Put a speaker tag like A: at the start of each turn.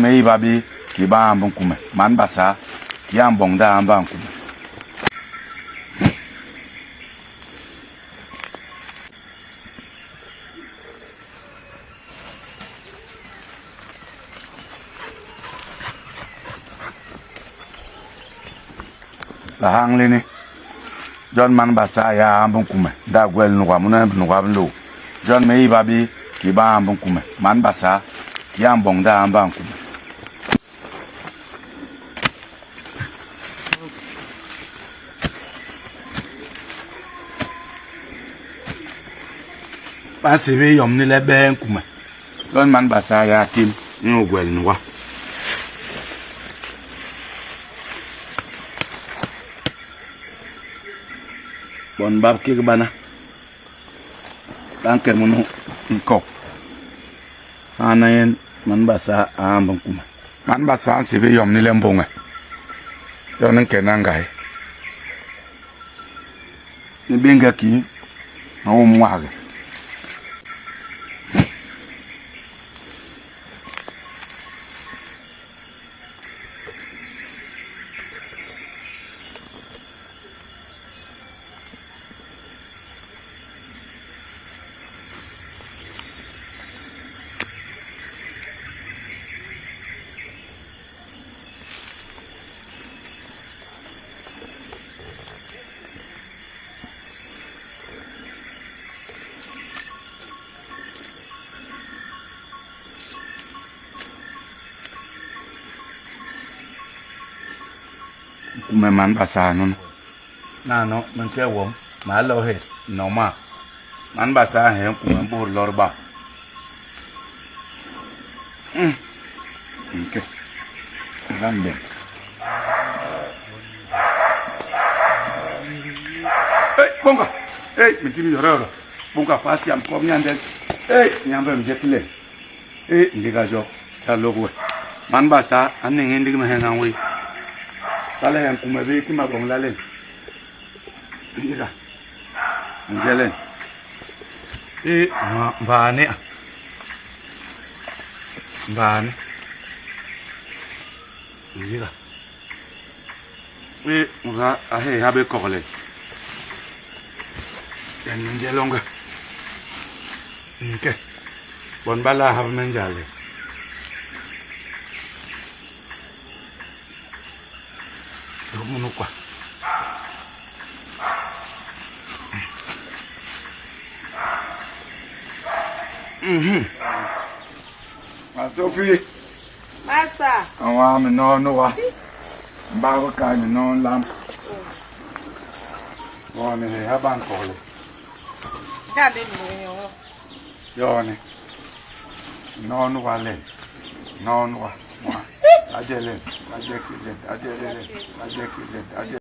A: Me yiba bé kii ba nhamb nkume man Basaa, kii a mboñ ndi a hamba nkume. Lihañ lini, jon man Basaa a yé a hamb nkume ndi a gwel nuga munu binuga bi nloo. Jon me yiba bé kii ba nhamb nkume man Basaa, kii a mboñ ndi a hamba nkume. Ba nsébél yom ni le bee nkume. Jon man Basaa a yé a tim inyu gwel nuga. Bon ba kék bana ba nke munu nkok. Haana nyen man Basaa a amb nkume. Man Basaa a nsébél yom ni le mbôñe. Jon ni nkena ngai. Ni béñge kii ma um nwahge. Nkume man Basaa nunu. Nano me nke wom, ma lo hes, noma. Man Basaa a nhee nkume mbus lor ba. Mm. Nke. Lambe. Hey, bonga. Hey, mintim yoro yoro. Bonga fasi am kom nyande. Hey, nyambe mjekile. Hey, ndiga jo. Cha logwe. Man Basaa a niñ ndig me henga ngui. Bale ya nkume bi ki mabong lalen. Ndiga. Njelen. Hey, mbane. Mbane. Ndiga. Hey, nga ahe habe kogle. En njelonga. Nke. Bon ba la habe menjale. Munu kwa. Ma Sophie.
B: Masa.
A: Awa mi no no wa. Mba ko ka mi no lam. Bo ni he ha ban ko le.
B: Gade mi yo.
A: Yo ni. No no wa le. No no wa. Wa. Aje le. Aje ki le. Aje le. Aje ki le. Aje.